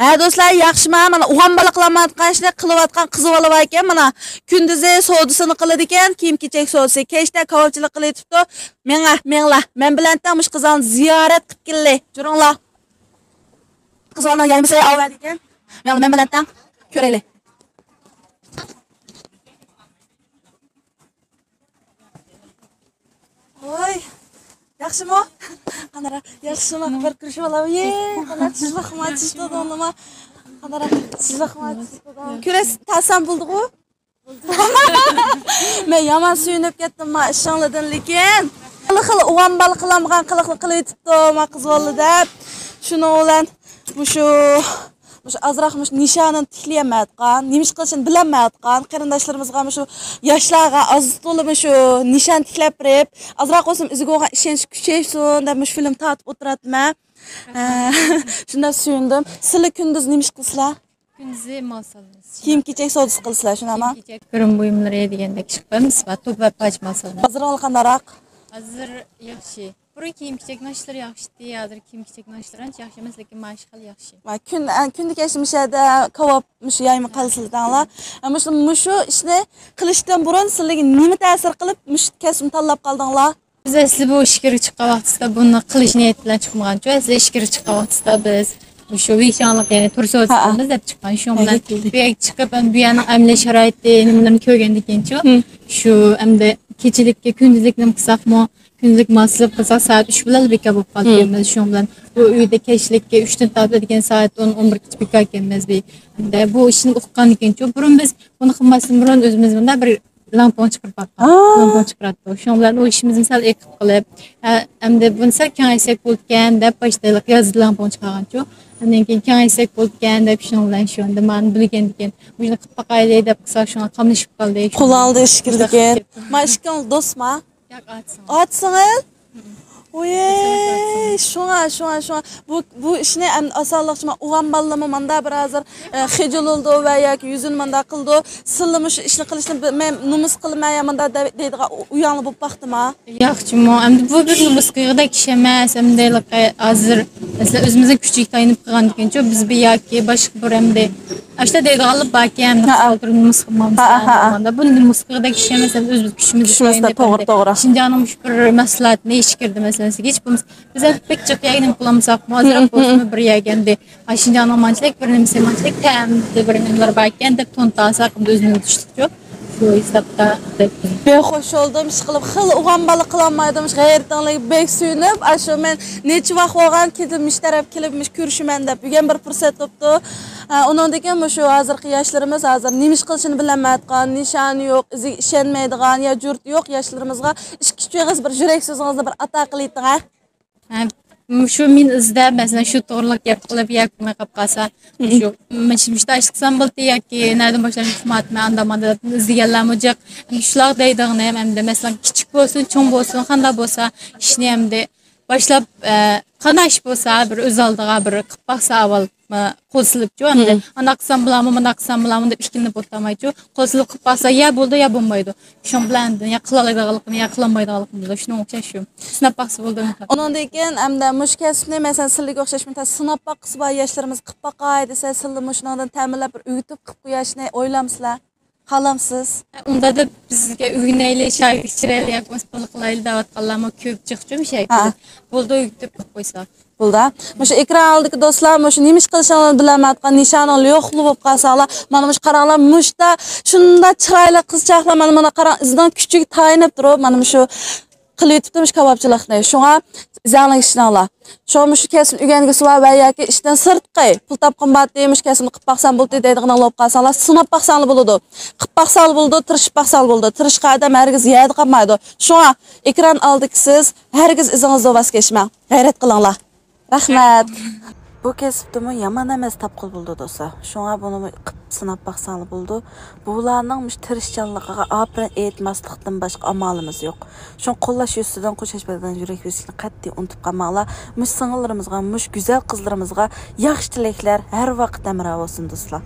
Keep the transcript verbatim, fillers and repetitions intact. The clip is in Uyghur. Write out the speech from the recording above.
ھە دوستلار، ياخشىما؟ مانا ئوغان بالا قىلالمايۋاتقان ئىشنى قىلىۋاتقان قىز بالا بار ئىكەن. مانا كۈندۈزى سودىسىنى قىلىدىكەن، كىيىم كېچەك سودىسى، كەچتە كاۋاپچىلىق قىلىۋېتىپتۇ. مېڭە، مېڭىلا، مەن بىلەن تەڭ مۇشۇ قىزالنى زىيارەت قىلىپ كېلەي. جۈرۈڭلار. قىزالنىڭ يايمىسى ئاۋۇ يەردىكەن. مېڭىلا، مەن بىلەن تەڭ كۆرەيلى. ۋاي، ياخشىمۇ؟ قانداق، ياخشىمۇ؟ بىر كۆرۈشۈپ ئالايلى. قانداق، تۇزلۇقما، تۇز تۇزدۇڭلىما؟ قانداق، تۇزلۇقما، تۇز تۇزدۇڭ؟ كۆرەس، تاسام بولدىغۇ؟ مەن يامان سۆيۈنۈپ كەتتىم ما ئىشىڭلاردىن، لېكىن خېلى خىل ئوغان بالا قىلالمىغان قىلىقنى قىلىۋېتىپتۇ ما قىز بالا دەپ. شۇنىڭ بىلەن مۇشۇ مۇشۇ ئازراق مۇشۇ نىشانىنى تىكلىيەلمەيۋاتقان، نېمە ئىش قىلىشىنى بىلەلمەيۋاتقان قېرىنداشلىرىمىزغا مۇشۇ ياشلارغا ئاز تولا مۇشۇ نىشان تىكلەپ بېرىپ، ئازراق بولسىمۇ ئۆزىگە بولغان ئىشەنچ كۈچەيسۇن دەپ مۇشۇ فىلىم تارتىپ ئولتۇراتتىمەن. ھە، شۇنداق سۆيۈندۈم. سىلەر كۈندۈز نېمە ئىش قىلىسىلەر؟ كۈندۈزى مال سالىمىز. كىيىم كېچەك سودىسى قىلىسىلەر، شۇنداقمۇ؟ كىيىم كېچەك، گىرىم بۇيۇملىرى دېگەندەك ئىش قىلىمىز. ۋە توپ ۋە پاچ مال سالىمىز. بازىرىڭلار قانداقراق؟ ھازىر ياخشى. بۇرۇن كىيىم كېچەكنىڭ ئىشلىرى ياخشى ئىدى، ھازىر كىيىم كېچەكنىڭ ئىشلىرى ئانچە ياخشى ئەمەس، لېكىن مائاش خېلى ياخشى. ۋە كۈن، ئە، كۈندە كەچتە مۇشۇ يەردە كاۋاپ، مۇشۇ يايما قىلىسىلەر دەڭلار. ئە، مۇشۇ، مۇشۇ ئىشنى قىلىشتىن بۇرۇن سىلەرگە نېمە تەسىر قىلىپ مۇشۇ كەسىپنى تاللاپ قالدىڭلار؟ بىز ئەسلى بۇ ئىچكىرىگە چىققان ۋاقتىسىدا بۇنى قىلىش نىيىتى بىلەن چىقمىغانچۇ. ئەسلى ئىچكىرىگە چىققان ۋاقتىسىدا بىز مۇشۇ ۋېيشاڭلىق، يەنى تۇر سودىسى قىلىمىز دەپ چىققان. شۇنىڭ بىلەن بۇ يەرگە چىقىپ، ئەمدى بۇ يەرنىڭ ئەمەلىي شارائىتى، نېمىلىرىنى كۆرگەندىن كېيىنچۇ، شۇ ئەمدى كېچىلىككە كۈندۈزلۈك نېمە قىلساقمۇ، كۈندۈزلۈك مال سېلىپ قىلساق، سائەت ئۈچ بىلەن بىكار بولۇپ قالىدىكەنمىز. شۇنىڭ بىلەن بۇ ئۆيدە كەچلىككە ئۈچتىن تارتىدىكەن سائەت ئون، ئون بىرگىچە بىكاركەنمىز. ئەمدى بۇ ئىشنى ئۇققاندىن كېيىنچۇ، بۇرۇن بىز بۇنى قىلماستىن بۇرۇن ئۆزىمىز بۇنداق بىر لامپۇڭ چىقىرىپ باققان. لامپۇڭ چىقىراتتۇق. شۇنىڭ بىلەن ئۇ ئىشىمىزنى سەل ئېقىپ قىلىپ، ھە، ئەمدى بۇنى سەل كېڭەيتسەك بولىدىكەن دەپ باشتا يازدا لامپۇڭ چىقارغانچۇ. ئاندىن كېيىن كېڭەيتسەك بولىدىكەن دەپ شۇنىڭ بىلەن شۇ ئەمدى مانا بىلگەندىكەن. مۇشۇنى قىلىپ باقايلى دەپ قىلساق شۇڭا قاملىشىپ قالدى. قول ئالدى ئىش كىردىكەن. ما ئىككىڭلار دوستما؟ ياق، ئاچا-سىڭىل. ئاچا-سىڭىل؟ ۋوي، شۇڭا، شۇڭا، شۇڭا. بۇ، بۇ ئىشنى ئەمدى ئاسانلىقچە مانا ئوغان بالىلىرىمۇ ماندا بىر ھازىر، ئە، خىجىللىنىدۇ ۋە ياكى يۈزىنى ماندا قىلىدۇ. سىلىمۇ شۇ ئىشنى قىلىشنى بىلمەي، نومۇس قىلىمەن يا ماندا دەي-، دەيدىغان ئۇ-، ئۇياڭلار بولۇپ باقتىما؟ ياقچىمۇ، ئەمدى بۇ بىر نومۇس قىلغۇدەك ئىش ئەمەس. ئەمدى ھېلىقى ھازىر، مەسىلەن، ئۆزىمىزنىڭ كۈچىگە تايىنىپ قىلغاندىكىنچۇ، بىز بىر ياكى باشقا بىر ئەمدى ئاشۇنداق دەيدىغانلار باركەن، ھە، ھازىر نومۇس قىلمامسىز، ھە، ھە، ھە. دېگەندە، بۇ نومۇس قىلغۇدەك ئىش ئەمەس، ئەمدى ئۆزىمىز كۈچىمىز، كۈچىمىز، توغرا، توغرا. شىنجاڭنىڭ مۇشۇ بىر مەھسۇلاتىنى ئىچكىرىدە، مەسىلەن، سىزگە ھېچ بولمىسا، بىز ھەم بەك جىق يەرگە نېمە قىلالمىساقمۇ، ئازراق بولسىمۇ بىر يەرگە ئەمدى، ئاشۇ شىنجاڭنىڭ مانچىلىك بىر نېمىسى، مانچىلىك تەمدە بىر نېمىلەر باركەن دەپ تونۇتالساق، ئەمدى ئۆزىمىز چۈشتۇقچۇ. شۇ ھېسابتا دەپ. بەك خوش بولدۇم، ئىشقىلىپ خېلى ئوغان بالا قىلالمايدۇ، مۇشۇ غەيرىتىڭلارغا بەك سۆيۈنۈپ، ئاشۇ مەن نەچچە ۋاق بولغان كېلىپ مۇشۇ تەرەپ كېلىپ مۇشۇ كۆرۈشىمەن دەپ يۈرگەن بىر پۇرسەت بوپتۇ. ھە، ئۇنىڭدىن كېيىن مۇشۇ ھازىرقى ياشلىرىمىز ھازىر نېمە ئىش قىلىشىنى بىلەلمەيۋاتقان، نىشانى يوق، ئۆزىگە ئىشەنمەيدىغان يا جۈرئىتى يوق ياشلىرىمىزغا ئىككى ئۈچ ئېغىز بىر يۈرەك سۆزىڭىزنى بىر ئاتا قىلىۋېتىڭ، ھە؟ ھە، مۇشۇ مېنى ئىزدەپ، مەسىلەن، شۇ توغرىلىق گەپ قىلىپ ياكى قىلماي قاپ قالسا، مۇشۇ، مەن شۇ، مۇشۇنداق ئىش قىلسام بولدى ياكى نەدىن باشلاشنى ئۇقمايتتىم، ئانداق مانداق دەپ ئىزدىگەنلەرمۇ جىق. شۇلار دەيدىغىنىم، ئەمدى، مەسىلەن، كىچىك بولسۇن، چوڭ بولسۇن، قانداق بولسا، ئىشنى ئەمدى باشلاپ، ئە، قانداق ئىش بولسا، بىر ئۆز ئالدىغا بىر قىلىپ باقسا ئاۋۋال، ئە، قول سېلىپچۇ، ئەمدى، ئانداق قىلسام بولامۇ، مۇنداق قىلسام بولامۇ دەپ ئىككىلىنىپ ئولتۇرمايچۇ، قول سېلىپ قىلىپ باقسا، يا بولىدۇ، يا بولمايدۇ. شۇنىڭ بىلەن ئاندىن يا قىلالايدىغانلىقىنى، يا قىلالمايدىغانلىقىنى بىلىدۇ. شۇنىڭغا ئوخشاش شۇ. سىناپ باقسا بولىدۇ. ئۇنىڭدىن كېيىن ئەمدى مۇشۇ كەسىپنى، مەسىلەن، سىلىگە ئوخشاش بىر سىناپ باققۇسى بار ياشلىرىمىز قىلىپ باقاي دېسە، سىلى مۇشۇنىڭدىن تەمىنلەپ بىر ئۆگىتىپ قىلىپ قويۇشنى ئويلامسىلەر؟ قالامسىز؟ ئۇنداق دەپ بىزگە ئۆگىنەيلى، شاگىرت چۈشۈرەيلى ياكى بولمىسا بۇنى قىلايلى دەۋاتقانلارمۇ كۆپ جىقچۇ مۇشۇ يەردە. ھە. بولدى، ئۆگىتىپ قويساق. بولدى. مۇشۇ ئېكران ئالدىدىكى دوستلار مۇشۇ نېمە ئىش قىلىشىڭلارنى بىلەلمەيۋاتقان، نىشانىڭلار يوقلۇق بولۇپ قالساڭلار، مانا مۇشۇ قاراڭلار، مۇشتا شۇنداق چىرايلىق قىزچاقلار، مانا، مانا قاراڭ، ئىزىنىڭ كۈچىگە تايىنىپ تۇرۇپ، مانا مۇشۇ قىلىۋېتىپتۇ مۇشۇ كاۋاپچىلىقنى. شۇڭا ئىزىڭلارغا ئىشىنىڭلار. شۇڭا مۇشۇ كەسىپنى ئۆگەنگۈسى بار ۋە ياكى ئىشتىن سىرتقى پۇل تاپقۇم بارتى، مۇشۇ كەسىپنى قىلىپ باقسام بولدى دەيدىغىنىڭلار بولۇپ قالساڭلار، سىناپ باقساڭلار بولىدۇ. قىلىپ باقساڭلار بولىدۇ، تىرىشىپ باقساڭلار بولىدۇ. تىرىشقان ئادەم ھەرگىز يەردە قالمايدۇ. شۇڭا ئېكران ئالدىدىكى سىز ھەرگىز ئىزىڭىزدىن ۋاز كەچمەڭ. غەيرەت قىلىڭلار. رەھمەت. بۇ كەسىپتىمۇ يامان ئەمەس تاپقىلى بولىدۇ دوستلار. شۇڭا بۇنىمۇ قىپ سىناپ باقساڭلار بولىدۇ. بۇلارنىڭ مۇشۇ تىرىشچانلىقىغا ئاپىرىن ئېيتماسلىقتىن باشقا ئامالىمىز يوق. شۇڭا قوللاش يۈزىسىدىن قوشاش بىلەن يۈرەك بېسىشنى قەتئىي ئۇنتۇپ قالماڭلار. مۇشۇ سىڭىللىرىمىزغا، مۇشۇ گۈزەل قىزلىرىمىزغا ياخشى تىلەكلەر ھەر ۋاقىت ھەمراھ بولسۇن دوستلار.